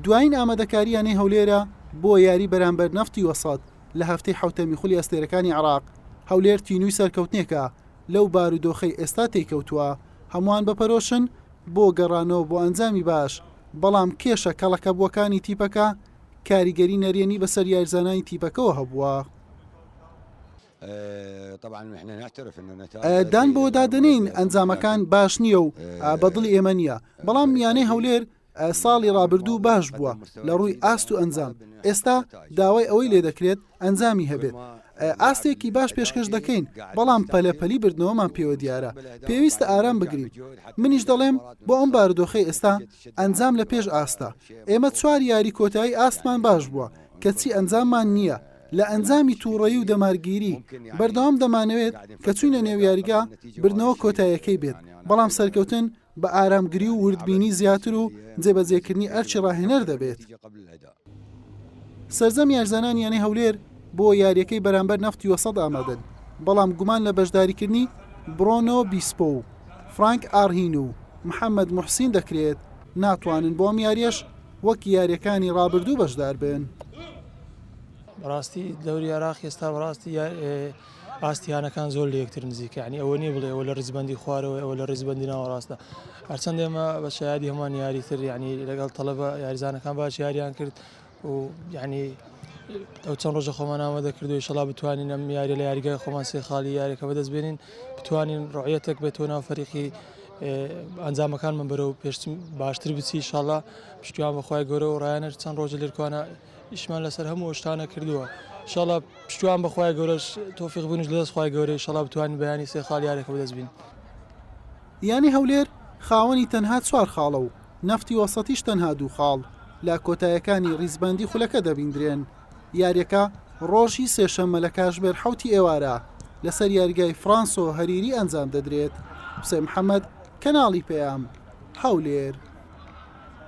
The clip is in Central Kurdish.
دوایین ئامادەکاری یانەی هەولێرە بۆ یاری بەرامبەر نەفتی وەسەت لە هەفتەی حەوتەمی خولی ئەستێرەکانی عێراق، هەولێر تینووی سەرکەوتنێکە لەو بارودۆخەی ئێستا تێیکەوتووە، هەمووان بەپەرۆشن بۆ گەڕانەوە بۆ ئەنجامی باش، بەڵام کێشە کەڵەکەبووەکانی تیپەکە کاریگەری نەرێنی بەسەر یاریزانانی تیپەکەوە هەبووە. دان بەوەدا دەنێین ئەنجامەکان باش نییە و بە دڵی ئێمە نییە، بەڵام یانەی هەولێر ساڵی رابردوو باش بووە لە رووی ئاست و ئەنجام، ئێستا داوای ئەوەی لێدەکرێت ئەنجامی هەبێت، ئاستێکی باش پێشکەش دەکەین، بەڵام پەلە پەلی بردنەوەمان پێوە دیارە، پێویستە ئارام بگرین، منیش دەڵێم بۆ ئەم بارودۆخەی ئێستا ئەنجام لە پێش ئاستە، ئێمە چوار یاری کۆتایی ئاستمان باش بووە، کەچی ئەنجاممان نییە، لە ئەنجامی تووڕەیی و دەمارگیری، بەردەوام دەمانەوێت کە چووینە نێو یاریگا بردنەوە کۆتاییەکەی بێت، بەڵام سەرکەوتن بە ئارامگری و وردبینی زیاتر و جێبەجێکردنی ئەرکی ڕاهێنەر دەبێت. سەرجەم یاریزانانی یانەی هەولێر بۆ یارییەکەی بەرامبەر نەفتی وەسەت ئامادەن، بەڵام گومان لە بەشداریکردنی برۆنۆ بیسپۆ و فرانک ئارهین و محەمەد موحسین دەکرێت، ناتوانن بۆ ئەم یارییەش وەک یارییەکانی رابردوو بەشداربن. بەڕاستی دەوری عێراق ئێستا بەڕاستی ئاستی یانەکان زۆر لە یەکتر نزیکە یعنی ئەوە نییە بڵێ ئەوە لە ڕیزبەندی خوارەوە ئەوە لە ڕیزبەندی ناوەڕاستە هەرچەند ئێمە بە شایەدی هەمان یاری تر یعنی لەگەڵ تەڵەبە یاریزانەکان باش یاریان کرد و یعنی ئەو چەند ڕۆژە خۆمان ئامادە کردو ئیشەڵا بتوانین ئەم یاریە لە یاریگای خۆمان سێ خاڵی یاریەکە بەدەست بێنین بتوانین ڕعیەتێک بێتەوە ناو فەریقی ئەنجامەکانمان بەرەو پێشتر باشتر بچی ئیشەڵا پشتیوان بەخوای گەورە و ڕایانەر چەند ڕۆژە لێرکوانە ئیشمان لەسەر هەموو شتانە کردووە ئیشەڵا پشتیوان بەخوای گەورەش تۆفیق بوونیش لەدەست خوای گەورە ئیشەڵا بتوانین بەیانی سێ خاڵ یاریەکە بەدەست بین. یانەی هەولێر خاوەنی تەنها چوار خاڵە و نەفتی وەسەتیش تەنها دوو خاڵ لە کۆتایەکانی ریزبەندی خولەکە دەبیندرێن، یاریەکە رۆژی سێشەممە لە کاژمێر حەوتی ئێوارە لەسەر یاریگای فرانسۆ هەریری ئەنجام دەدرێت. حوسێن محەمەد، کەناڵی پەیام، هەولێر.